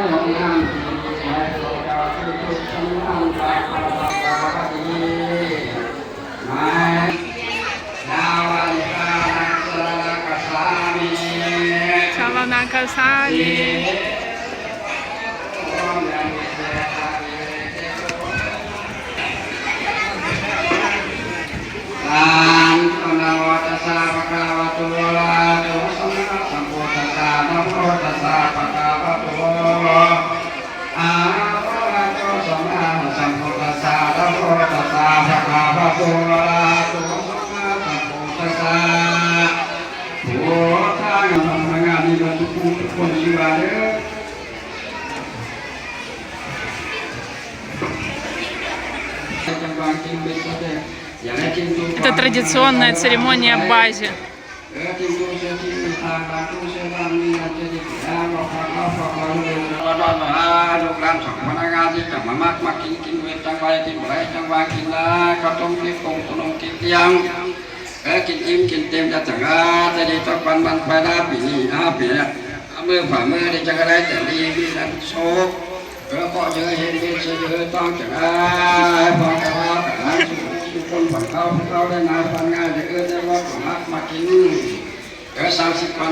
ສະລະນັງຄັດສາມິ ສະລະນັງຄັດສາມິ ສາມ ນະໂມຕັດສະ ພະຄະວະໂຕ ອະລະຫະໂຕ ສຳມາສຳພຸດທັດສະ ນະໂມຕັດສະ ພະຄະວະໂຕ ອະລະຫະໂຕ ສຳມາສຳພຸດທັດສະ ນະໂມຕັດສະ ພະຄະວະໂຕ ອະລະຫະໂຕ ສຳມາສຳພຸດທັດສະ ໂອ ທາງພະນັກງານນີ້ເບິດທຸກຜູ້ທຸກຄົນຊື່ວ່າເດີ Это традиционная церемония в базе. ລູກຫຼານຂອງພະນັກງານທີ່ຈະມາມັກ ມາກິນ ກິນເວັດຈັງໄວ ກິນບໍ່ໄດ້ຈັງວ່າກິນນະ ເຂົ້າຕົ້ມເກັບກົງ ຂະໜົມເກັບກຽງ ເອີ ກິນອີ່ມກິນເຕັມ ຢ່າຈະງາ ຈະດີຕໍ່ກັນບັ້ນປາຍໜ້າ ປີນີ້ ຫ້າປີ ມື້ຝາມືນີ້ ຈະກະໄດ້ແຕ່ດີ ມີແຕ່ໂຊກ ເອີ ຂໍເຈີເຮັດເວດເຊີເຈີຕ້ອງຈະໄດ້ ພວກເຈົ້າກະນາງສູ່ຄົນ ຂອງເຂົາ ພວກເຂົາໄດ້ນາຍຟັນງ່າຍ ໄດ້ເອີ້ນໄດ້ວ່າ ມາມັກມາກິນ ເອີ ສາມສິບວັນ